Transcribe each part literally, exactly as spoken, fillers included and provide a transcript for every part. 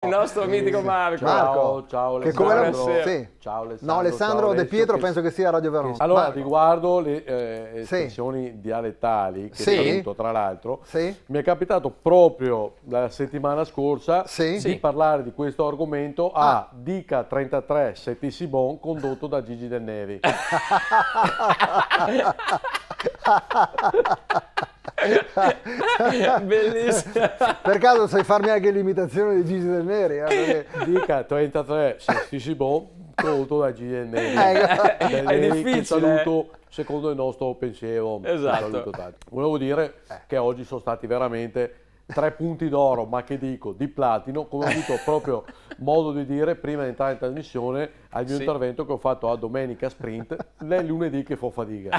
Il nostro mitico Marco. Marco, ciao, che come Alessandro. Buonasera. Sì. Ciao, Alessandro. No, Alessandro, ciao, De Pietro, penso che sia a Radio Verona. Allora, Marco, riguardo le, eh, espressioni dialettali, che saluto, tra l'altro, mi è capitato proprio la settimana scorsa di parlare di questo argomento a Dica trentatré, Seti Sibon, condotto da Gigi Del Neri. Bellissimo. Per caso sai farmi anche l'imitazione di Gigi Del Neri, eh, perché Dica trentatré, Seti Sibon, condotto da Gigi Del Neri. Ecco. Del Neri, che saluto, secondo il nostro pensiero. Esatto. Saluto tanto. Volevo dire che oggi sono stati veramente tre punti d'oro, ma che dico, di platino, come ho avuto proprio modo di dire prima di entrare in trasmissione, al mio intervento che ho fatto a Domenica Sprint, l'è lunedì che fo fadiga.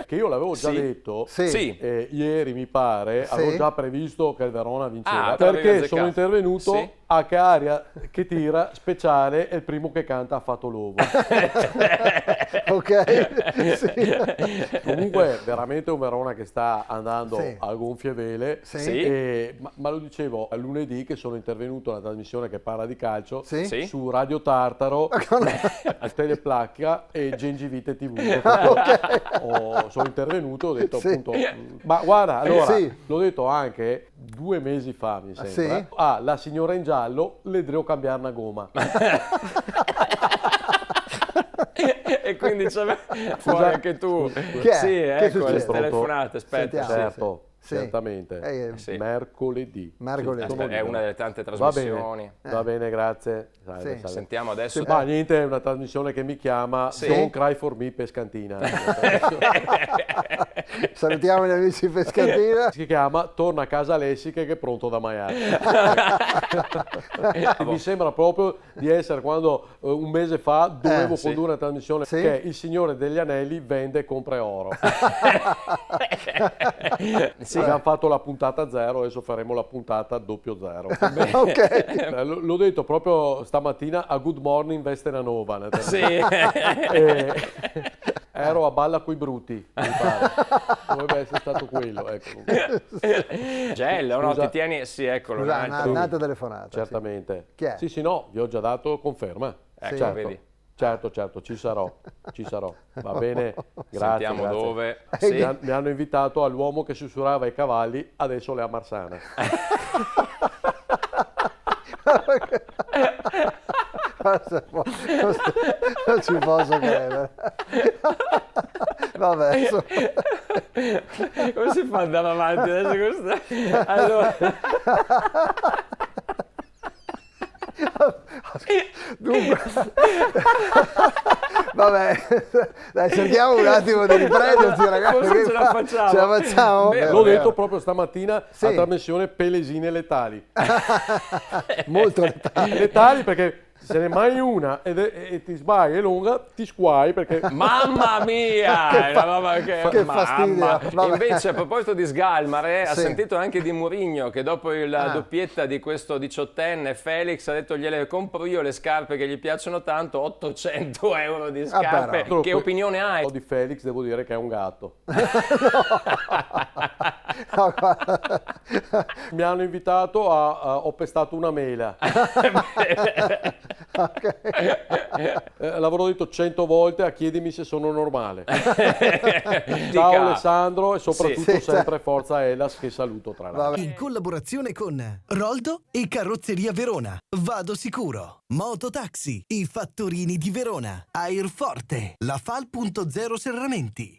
Che io l'avevo già detto, ieri, mi pare, avevo già previsto che il Verona vinceva, perché sono intervenuto a Che aria che tira speciale, è il primo che canta ha fatto l'ovo. Ok, sì. Comunque, veramente un Verona che sta andando a gonfie vele. Sì. E, ma, ma lo dicevo, a lunedì che sono intervenuto alla trasmissione che parla di calcio su Radio Tartaro, Teleplacca e Gengivite T V. Ah, ok. Ho, sono intervenuto, ho detto appunto, mm, ma guarda, allora, l'ho detto anche, due mesi fa, mi sembra. Ah, sì? Ah, la signora in giallo, le devo cambiare una gomma. E quindi c'è fuori anche tu. Chi è? Sì, ecco, le telefonate, aspetta. Sentiamo. Certo, certamente. Mercoledì. Mercoledì. Sì, sono libero. È una delle tante trasmissioni. Va bene, va bene, grazie. Salve, salve. Sentiamo adesso. Ma niente, è una trasmissione che mi chiama Don't Cry for Me Pescantina. Salutiamo gli amici Pescantina. Si chiama Torna a casa Lessiche che è pronto da maiare. Mi sembra proprio di essere quando, eh, un mese fa dovevo condurre una trasmissione che il Signore degli Anelli vende e compra oro. Sì. Abbiamo fatto la puntata zero, adesso faremo la puntata doppio zero. Ok. Eh, l-, l'ho detto proprio stamattina a Good Morning Veste Nova, nel senso. Sì. Eh, ero a Balla coi brutti, mi pare. Dovrebbe essere stato quello, ecco. Gello, no? Scusa. Ti tieni, sì, eccolo, scusa, un altro. Una, un'altra telefonata, sì. Certamente. Chi è? Sì, sì, no, vi ho già dato conferma. Ecco, vedi. Certo, certo, ci sarò, ci sarò. Va bene? Grazie, sentiamo grazie. Dove. Sì. Mi han-, mi hanno invitato all'uomo che sussurrava ai cavalli, adesso l'è a Marsana. Ma se po-, non si, non ci posso credere. Vabbè, insomma. Come si fa ad andare avanti adesso con sta-, allora. Dunque, vabbè, dai, cerchiamo un attimo di riprenderci, ragazzi. Forse ce la facciamo. Ce la facciamo? Beh, l'ho detto proprio stamattina, sì, alla trasmissione Pelesine letali. Molto letali. Letali perché se ne mangi una e, e, e ti sbagli, è lunga, ti squai perché... Mamma mia! Che fa-, una roba che, che fastidio. Mamma. Vabbè. Invece, a proposito di sgalmare, ha sentito anche di Mourinho, che dopo il, la doppietta di questo diciottenne Felix ha detto: "Gliele compro io le scarpe che gli piacciono tanto, ottocento euro di scarpe." Ah, però. Che opinione hai? Di Felix devo dire che è un gatto. No, guarda. Mi hanno invitato a, a, ho pestato una mela. Ok. Eh, l'avrò detto cento volte a chiedimi se sono normale. Ciao Alessandro e soprattutto sempre forza Hellas, che saluto tra l'altro. Vabbè. In collaborazione con Roldo e Carrozzeria Verona. Vado sicuro. Mototaxi, i fattorini di Verona. Airforte, la Fal punto zero Serramenti.